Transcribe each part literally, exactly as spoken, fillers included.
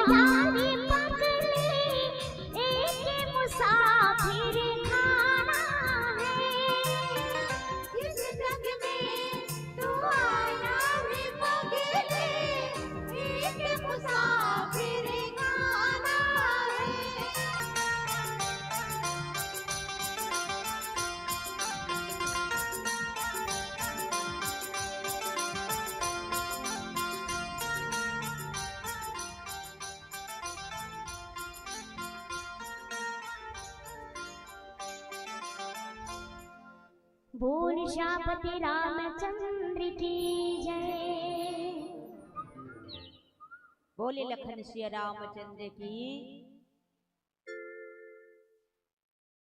सारी पगली एक मुसाफिर खाना है। इस जग में तू आया रे पगली, एक मुसाफिर खाना है। बोल श्यामपति रामचंद्र की जय। बोले लखन सिया रामचंद्र की।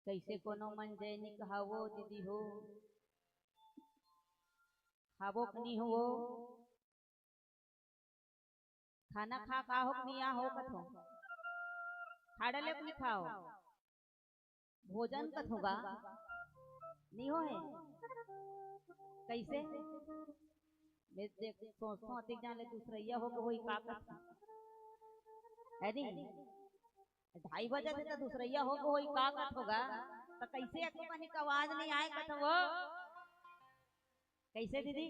कैसे कोनो मन जय नी कहावो दीदी हो, खाबो कि नी हो? खाना खा का हो कि नी आ हो कथो? खा डले कि नी खाओ? भोजन कथो गा? नी हो है? कैसे? मैं देख सोचतो अतिक जान ले दूसरैया हो के होई का कथो? है नी? ढाई बजे से तो दूसरैया हो के होई का कथो गा? तो कैसे एको कनिक आवाज नी आए कथो? कैसे दीदी?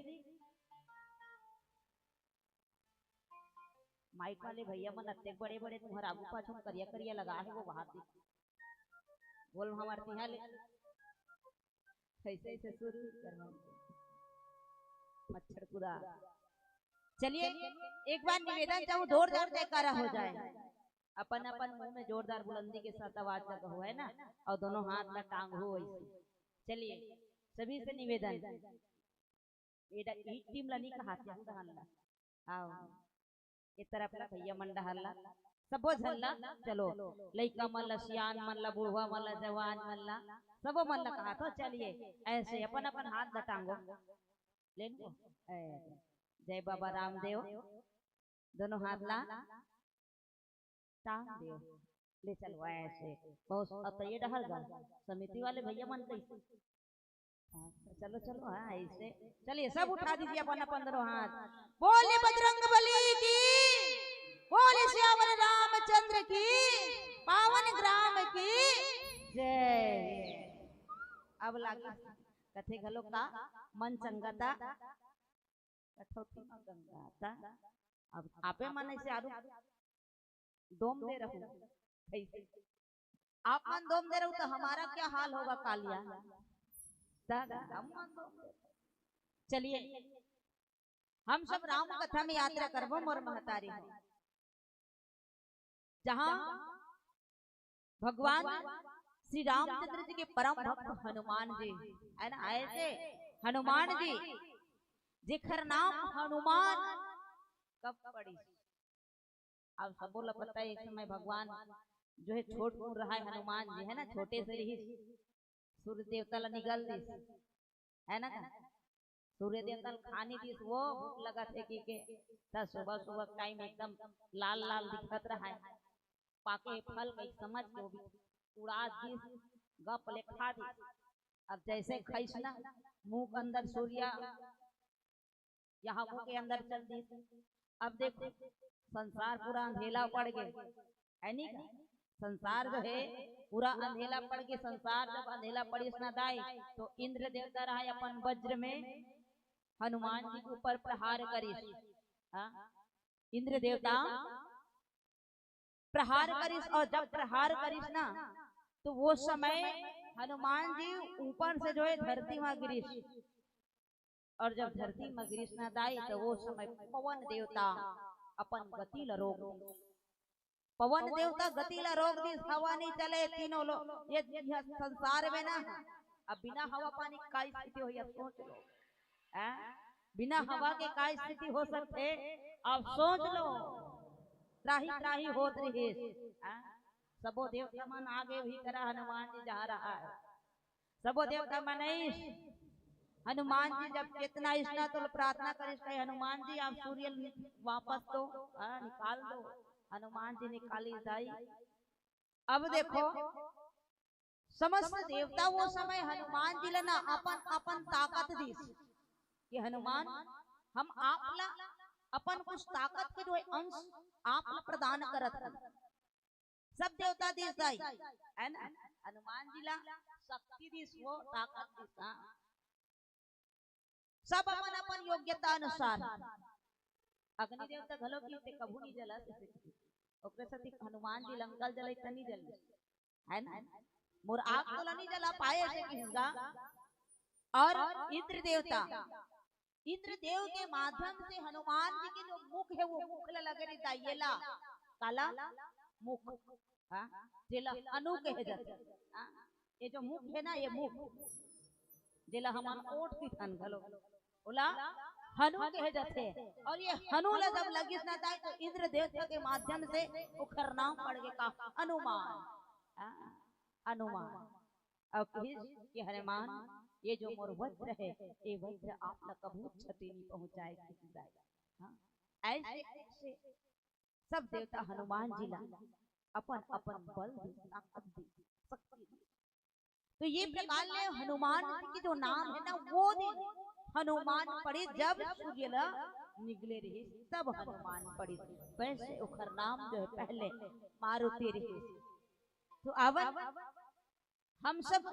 माइक वाले भैया मन अत्ते बड़े बड़े तुम्हर आगू पाछू म करिया करिया लगा हे, वो बाहर दिख। बोल हमार तिहा ले। कैसे ऐसे शुरू करवा मच्छर कुदा। चलिए, एक बार निवेदन चाहूँ, जोरदार जयकारा हो जाए। अपन अपन मुंह में जोरदार बुलंदी के साथ आवाज लगा हुआ है ना, और दोनों हाथ ला टांग हो ऐसे। चलिए, सभी से निवेदन, ये ड-, ई टीम ला नहीं कहा, हम डहर ला। आओ, ये तरफ ला भैया मन डहर ला, सबो झन ला, चलो, लइका मन ला, सियान मन ला, बुढ़वा मन ला, जवान मन ला, सबो मन ला कहा तो चलिए, ऐसे अपन अपन हाथ ला टांगो, ले लो, ऐसे। जय बाबा रामदेव, दोनों हाथ ला टांग दे, ले चलो ऐसे। बहुत अब तो ये डहर गा, समिति वाले भैया मन कैसे? हाँ, चलो, चलो, हाँ, ऐसे। चलिए, सब उठा दीजिए अपन अपन दोनों हाथ। बोले बजरंग बली की, बोले सियावर रामचंद्र की, पावन ग्राम की जय। अब लागे कथे घलो का मन चंगता, कठौती में गंगा ता। अब आपे मन ऐसे आरू दोम दे रहू, कैसे? आप मन दोम दे रहू तो हमारा क्या हाल होगा कालिया? ता हम मन दोम दे। चलिए, हम सब राम कथा में यात्रा करबो, मोर महतारी हो। जहाँ भगवान श्री रामचंद्र जी के परम भक्त हनुमान जी, है ना, ऐसे हनुमान जी जेकर नाम हनुमान कब पड़ी। अब सबो ला पता है, एक समय भगवान जो है छोट मुन रहा है हनुमान जी, है ना, छोटे से रही, सूर्य देवता ला निगल दिस, है ना का? सूर्य देवता ल खानी दिस, वो भूख लगत हे कि के, त सुबह सुबह टाइम एकदम लाल लाल दिखत रहा है, पाके फल कई समझ के वो भी उड़ा दिस, गप ले खा दिस। अब जैसे खाइस ना, मुंह के अंदर सूर्य यहाँ मुंह के अंदर चल दिस। अब देखो, संसार पूरा अंधेला पड़ गए, है नी का? संसार जो है पूरा अंधेला पड़ के, संसार जब अंधेला पड़िस ना दाई, तो इंद्र देवता रहा अपन वज्र में हनुमान जी के ऊपर प्रहार करिस। हाँ? इंद्र देवता प्रहार करिस, और जब प्रहार करिस ना, तो वो समय हनुमान जी ऊपर से जो है धरती में गिरिस। और जब धरती में गिरिस ना दाई, तो वो समय पवन देवता अपन गति ला रोक दिस। पवन देवता गति ला रोक दिस, हवा नहीं चले, तीनों लोग ये, ये संसार में ना, अब बिना हवा पानी का स्थिति होही, अब सोच लो, हैं? बिना हवा के का स्थिति हो सकथे, अब सोच लो, त्राही त्राही होत रहिस, हैं? सबो देवता मन आगे भी करा, हनुमान जी जा रहा है। सबो देवता मन आइस, हनुमान जी जब चेतना आइस ना, तो प्रार्थना करिस, कहे, "हनुमान जी, आप सूर्य नि-, वापस दो, हाँ, निकाल दो।" हनुमान जी निकालिस दाई। अब देखो, समस्त देवता वो समय हनुमान जी ला ना अपन, अपन ताकत दिस कि हनुमान, हम आप ला अपन कुछ ताकत के जो है अंश आप ला प्रदान करत हे। सब देवता दिस दाई, है ना? हनुमान जी ला शक्ति दिस, वो ताकत दिस, हाँ। सब अपन अपन योग्यता अनुसार। अग्नि देवता घलो की ते कभू नहीं जलस, ओकरे सेती हनुमान जी लंका ल जलई त नहीं जलस, है ना? मोर आग तो ला नहीं जला पाए ऐसे कहेगा। और इंद्र देवता, इंद्र देव के माध्यम से हनुमान जी के जो मुख है वो मुख ला लगे रही दाई ला, काला मुख, हाँ, जेला हनु कहे जाथे। हाँ, ये जो मुख है ना, ये मुख जेला हमन ओठ किथन घलो, ओला हनु कहे जाथे। और ये हनु ला जब लगिस ना दाई तो इंद्र देवता के माध्यम से ओखर नाम पड़ गे का, हनुमान। हाँ, हनुमान। और कहिस कि हनुमान, ये जो मोर वज्र है, ये वज्र आप ला कभू क्षति नहीं पहुंचाए, कहिस दाई। हाँ, ऐसे ऐसे सब देवता हनुमान जी ला अपन अपन बल दे, ताकत दे, शक्ति दे। तो ये प्रकार ले हनुमान जी के जो नाम है ना, वो दिन हनुमान पड़े, जब सूर्य ला निकले रहे, तब हनुमान पड़े। वैसे ओखर नाम जो है पहले मारुति रहे। तो आवन हम सब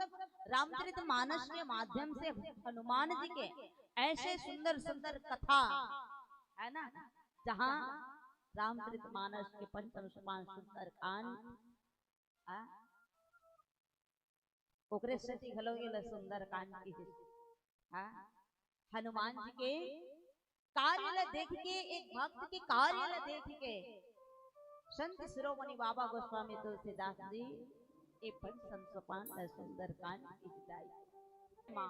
रामचरित मानस के माध्यम से हनुमान जी के ऐसे सुंदर सुंदर कथा, है ना, जहाँ रामचरित मानस के पंचम सोपान सुंदरकांड, हाँ, ओकरे सेती घलो एला सुंदरकांड कहिस। हाँ, हनुमान जी के कार्य ला देख के, एक भक्त के कार्य ला देख के संत शिरोमणि बाबा गोस्वामी तुलसीदास जी ए पंचम सोपान ला सुंदरकांड कहिस दाई। माँ,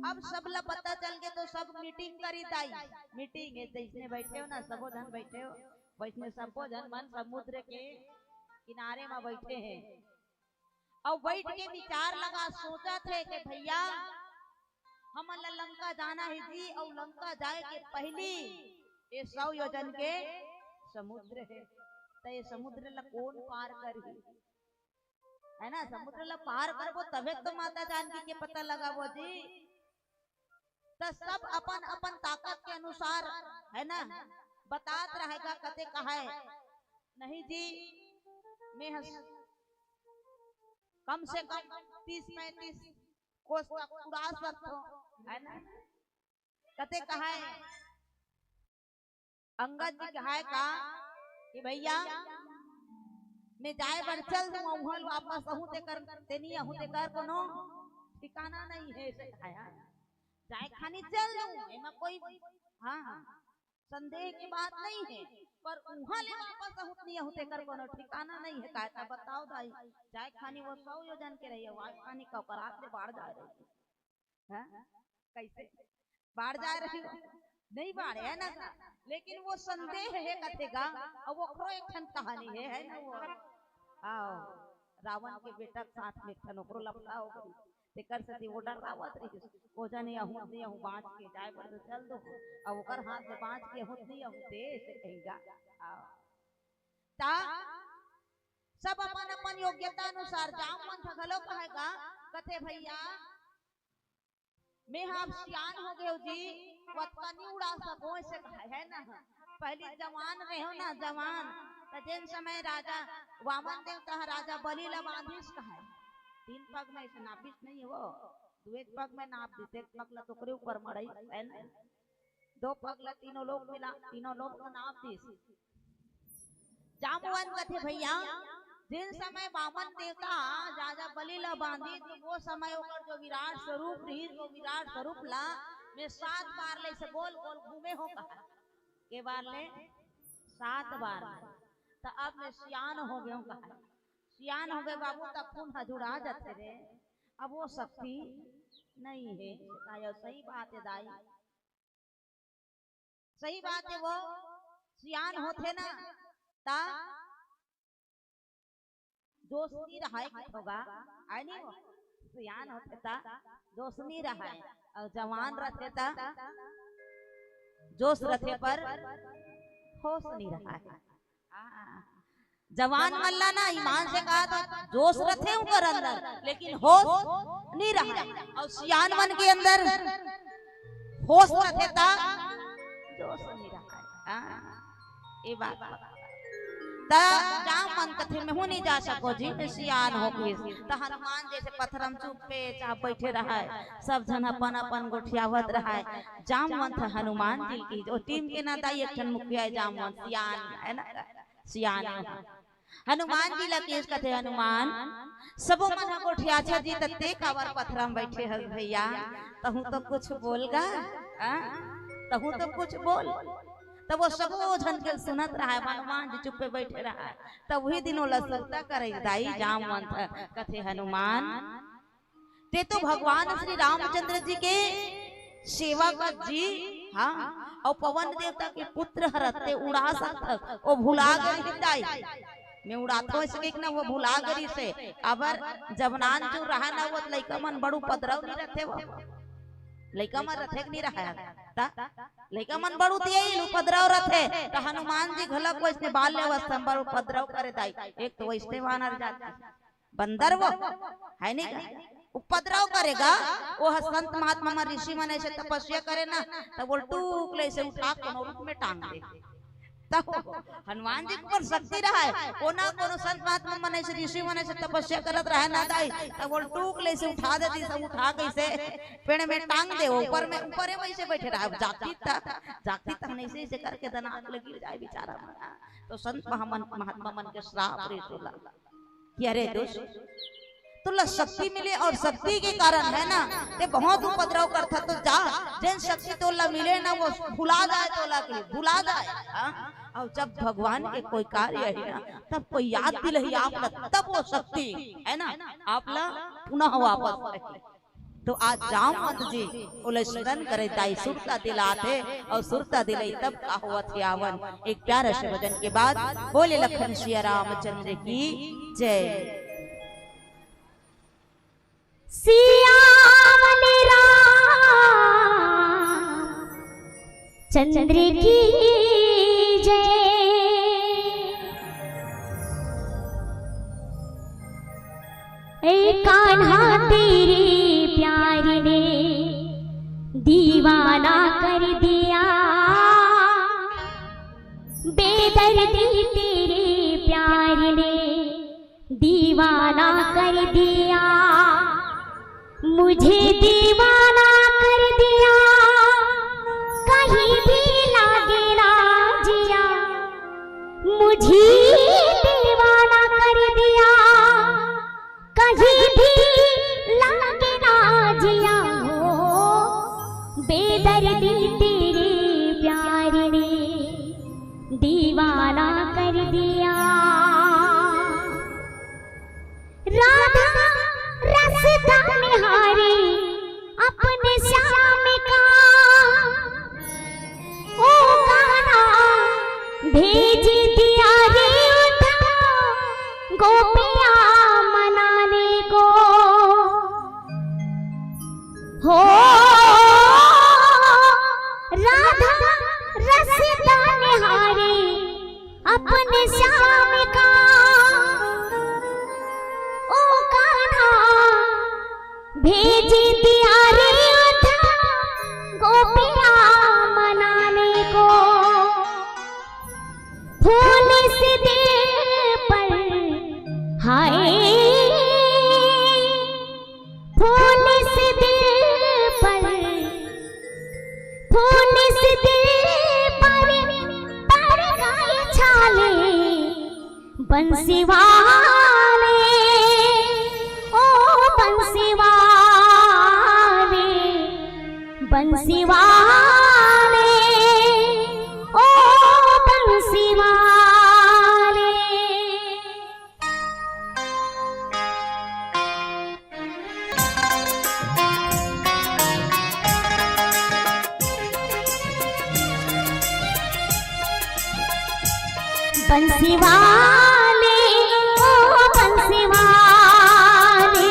अब सब ला पता चल गे तो सब मीटिंग करी दाई। मीटिंग है, जैसने बैठे हो ना, सबो झन बैठे हो, वैसने सबो झन मन समुद्र के किनारे में बैठे हैं। अउ बइठ के विचार लगा, सोचत हे कि भइया, हमन ला लंका जाना हे जी, अउ लंका जाए के पहिली ये सौ योजन के समुद्र हे, त ये समुद्र ला कोन पार करही? है ना, समुद्र ला पार करबो तभे तो माता जानकी के पता लगाबो जी। त सब अपन अपन ताकत के अनुसार, है ना, बतात रहेगा, कते कहाय, नहीं जी, मैं हस-, कम से कम तीस पैंतीस कोस तक उड़ा सकथो, है ना। कते कहाय, अंगद जी कहाय का कि भइया, मैं जाए बर चल दूं, अउ उहाँ वापस आहूं तेकर, तेनी आहूं तेकर कोनो ठिकाना नहीं हे, ऐसे कहाय। जाए खानी चल दूं, एमा कोई, हाँ, हाँ, संदेह के बात नहीं हे, पर उहाँ ले वापस आहूं त नहीं आहूं तेकर कोनो ठिकाना नहीं हे। काय त बताओ दाई, जाए खानी वो सौ योजन के रही हे, आए खानी का ओकर हाथ ले बाढ़ जाए रही हे। हाँ? कैसे? बाढ़ जाए रही हो? नहीं बाढ़े, है ना? लेकिन वो संदेह हे कथे गा, अउ ओकरो एक ठन कहानी हे, है ना वो? आओ, रावण के बेटा के साथ में एक ठन ओकरो लफड़ा हो गई। तेकर सेती वो डर्रावत रहिस। ओ जने आहूं त नहीं आहूं, बांच के जाए बर तो चल दो। अउ ओकर हाथ ले बांच के आहूं त नहीं आहूं ते, ऐसे कहिगा। आओ। त सब अपन अपन योग्यता अनुसार जामवंत घलो कहेगा, कथे भइया, मैं ह अब सियान हो गेंव जी, अतका नहीं उड़ा सकंव, ऐसे कहाय, है ना। पहिली जवान रहेंव ना, जवान, त जेन समय राजा वामन देवता ह राजा बलि ला बांधिस कहाय, तीन पग में ऐसे नापिस नहीं वो, दुए पग में नाप दिस, एक पग ला तो ओकरे ऊपर मड़ई, है ना, दो पग ला तीनों लोक मिला, तीनों लोक ला नाप दिस। जामवंत कथे भइया, जेन समय वामन देवता राजा बलि ला बांधिस, त वो समय ओकर जो विराट स्वरूप रहिस, वो विराट स्वरूप ला मैं सात बार ले ऐसे गोल गोल घूमे हों कहाय। के बार ले? सात बार। त अब मैं सियान हो गेंव कहाय। सियान हो गे बाबू, त खून ह जुड़ा जाथे रे, अब वो शक्ति नहीं हे। कहाय, सही बात हे दाई, सही बात हे, वो सियान होथे ना, त जोश नहीं रहाय, होगा, आय नहीं वो? सियान होथे त जोश नहीं रहाय, अउ जवान रथे त जोश रथे पर होश नहीं रहाय। हाँ। जवान मन ला ना, ईमान से कहा तो जोश रथे उनकर अंदर, लेकिन होश नहीं रहाय। अउ सियान मन के अंदर होश रथे त दोष नहीं रहा है। हाँ, ये बात। त जामवंत कथे, "मैं हूँ नहीं जा सको जी, मैं सियान हो गई।" त हनुमान जैसे पत्थर म चुप्पे चाप बैठे रहा है, सब झन अपन अपन गोठियावत रहा है। जामवंत ह हनुमान जी की, जो टीम के ना दाई एक ठन मुखिया है जामवंत, सियान है ना, सियान है। हनुमान जी ला केस कथे, "हनुमान, सबो मन ह गोठियाथे जी, त ते काबर पथरा म बैठे हस भैया? तहूँ तो कुछ बोल गा, हाँ? तहूँ तो कुछ बोल।" तब वो सबो झन के सुनत रहा है, हनुमान जी चुप्पे बैठे रहा है। तब वही दिन ओला सुरता करे दाई जामवंत ह, कथे, "हनुमान, ते तो भगवान श्री रामचंद्र जी के सेवक हस जी, हाँ, अउ पवन देवता के पुत्र हरस, ते उड़ा सकथस, ओ भुला गे रहिस दाई, मैं उड़ाथों अइसे कहिके ना, वो भुला गे रहिस हे।" काबर, जब नानचुन रहा ना, वो लइका मन बड़ उपद्रव नहीं रथे, वो लइका मन रथे कि नहीं रहा, त लइका मन बड़ उतियाइल, उपद्रव रथे, त हनुमान जी घलक वइसने बाल ले वस्तम बड़ उपद्रव करे दाई। एक तो वइसने वानर जाति बंदर वो, है नहीं का? उपद्रव करेगा, वो ह संत महात्मा मन, ऋषि मन ऐसे तपस्या करे ना, तब वो टूक ले ऐसे उठा के कोनो रुख में टांग दे। तब हनुमान जी के ऊपर शक्ति रहा है, वो ना कोनो संत महात्मा मन ऐसे, ऋषि मन ऐसे तपस्या करत रहे ना दाई, तब वो टूक ले ऐसे उठा देती, सब उठा के ऐसे पेड़ में टांग दे, ऊपर में, ऊपरे में ऐसे बैठे रहा, जागती तक, जागती तक नहीं से ऐसे करके दनाक लगी जाए बेचारा मन। तो संत महामन-, महात्मा मन के श्राप रे तोला। कि अरे दोस्त, तोला शक्ति मिले और शक्ति के कारण है ना, ते बहुत उपद्रव करथा, तो जा, जेन शक्ति तोला मिले ना, वो भुला जाए, तोला के भुला जाए, हाँ? और जब भगवान के कोई कार्य है ना, तब कोई याद दिलही आप ला, तब वो शक्ति है ना, आप ला पुनः वापस आए। तो आज जामवंत जी ओला स्मरण करे, दाई सुरता दिलाथे और सुरता दिलई तब का होवत हे आवन। एक प्यारा से भजन के बाद बोले लखन सिया रामचंद्र की जय। सिया बोले राम चंद्र की जय। ए कान्हा तेरे प्यार ने दीवाना कर दिया, बेदर्दी तेरे प्यार ने दीवाना कर दिया, मुझे दीवाना कर दिया, कहीं भी लागे ना जिया, मुझे दीवाना कर दिया, कहीं भी लागे ना जिया हो, बेदर्दी तेरे प्यार ने दीवाना कर दिया। राधा रस का निहारी अपने श्याम का, ओ कान्हा भेज दिया रे उठा गोपियां मनाने को। हो राधा रस का निहारी अपने श्याम का, ओ कान्हा भेज दिया रे उठा गोपियां मनाने को। फूल से दिल पर, हाय, फूल से दिल पर, फूल से दिल पर पड़ गए छाले। बंसी वाले, ओ बंसी वाले, बंसी वाले, ओ बंसी वाले। बंसी वाले, ओ बंसी वाले,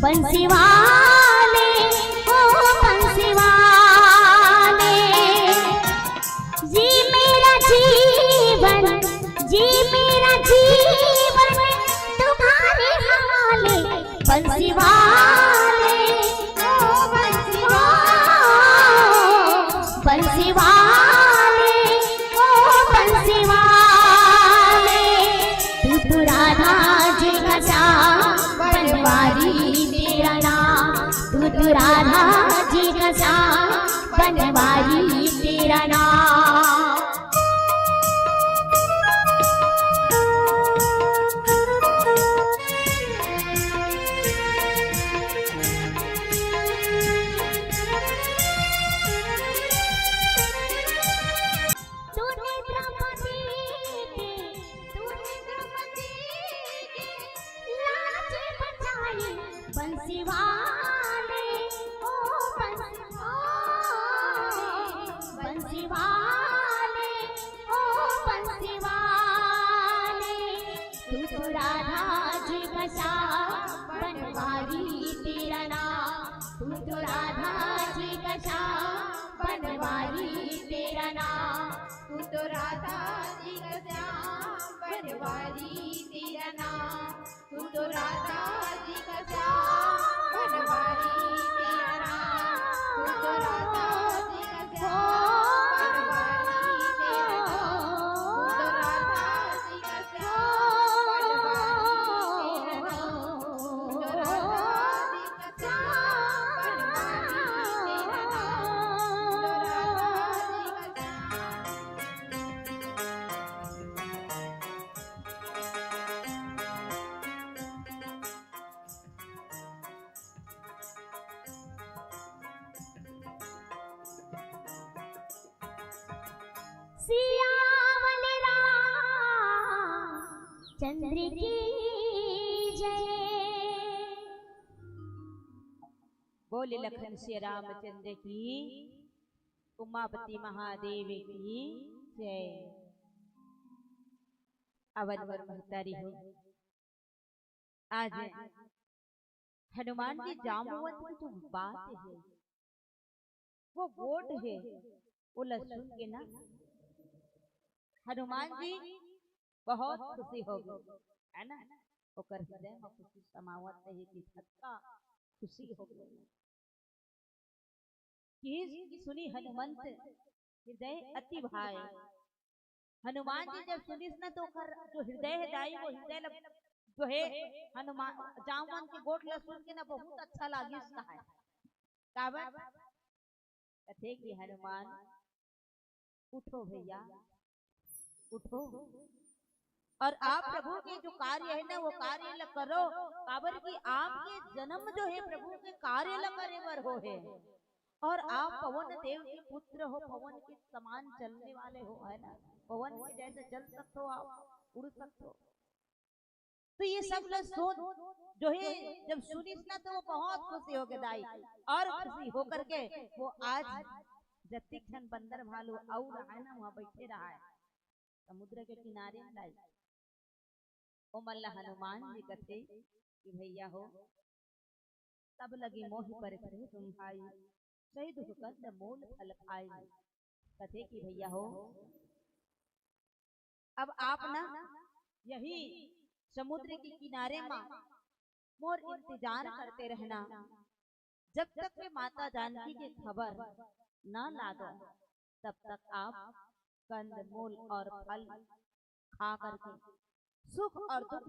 बंसी वाले, ओ बंसी वाले। जी मेरा जीवन, जी मेरा जीवन तुम्हारे हवाले। बंसी वाले, ओ बंसी वाले, बंसी वाले। राधा जी का श्याम बनवारी तेरा नाम। तूने द्रौपदी के, तूने द्रौपदी के लाज बचाई बंसी वाले, ओ बंसी, ओ बंसी वाले, ओ बंसी वाले। तू तो राधा जी का श्याम बनवारी तेरा नाम, तू तो राधा जी का श्याम बनवारी तेरा नाम, तू तो राधा जी का श्याम बनवारी तेरा नाम, तू तो राधा जी का श्याम बनवारी तेरा नाम, तू तो राधा जी का श्याम बनवारी तेरा नाम, तू तो राधा जी का श्याम बनवारी तेरा नाम, तू तो राधा जी का श्याम बनवारी तेरा नाम, तू तो राधा जी का श्याम। सियावल रामचंद्र की जय। बोले लखन सिया रामचंद्र की, उमापति महादेव की जय। अवन वर महतारी हो, आज हनुमान जी जामवंत की जो बात है, वो गोठ है, वो लहसुन के ना, हनुमान जी बहुत खुशी हो गए, है ना? ओकर हृदय में खुशी समावत नहीं कि धक्का खुशी हो गए। कि सुनी हनुमंत हृदय अति भाए। हनुमान जी जब सुनिस ना, तो ओकर जो हृदय है दाई, वो हृदय ल-, जो है हनुमान, जामवंत के गोठ ल सुन के ना बहुत अच्छा लागिस कहाय। काबर? कथे कि हनुमान, उठो भैया, उठो, और आप प्रभु के जो कार्य है ना, वो कार्य ल करो, काबर कि आपके जन्म जो है प्रभु के कार्य ल करे बर हो है, और आप पवन देव के पुत्र हो, पवन के समान चलने वाले हो, है ना? पवन के जैसे चल सकते हो आप, उड़ सकते हो। तो ये सब ल सुन, जो है जब सुनिस ना, तो वो बहुत खुशी हो गए दाई, और खुशी होकर के वो आज जतिक झन बंदर भालू अउ रहा है ना, वहां बैठे रहा है समुद्र के किनारे में दाई। ओमन ला हनुमान जी कथे कि भैया हो, सब लगे मोहि परखे तुम भाई, सही दुख कंद मूल फल खाई। कथे कि भैया हो, अब आप ना यही समुद्र के किनारे मा मोर इंतजार करते रहना, जब तक के माता जानकी के खबर ना लागो, तब तक आप कंद मूल और फल खा करके सुख और दुख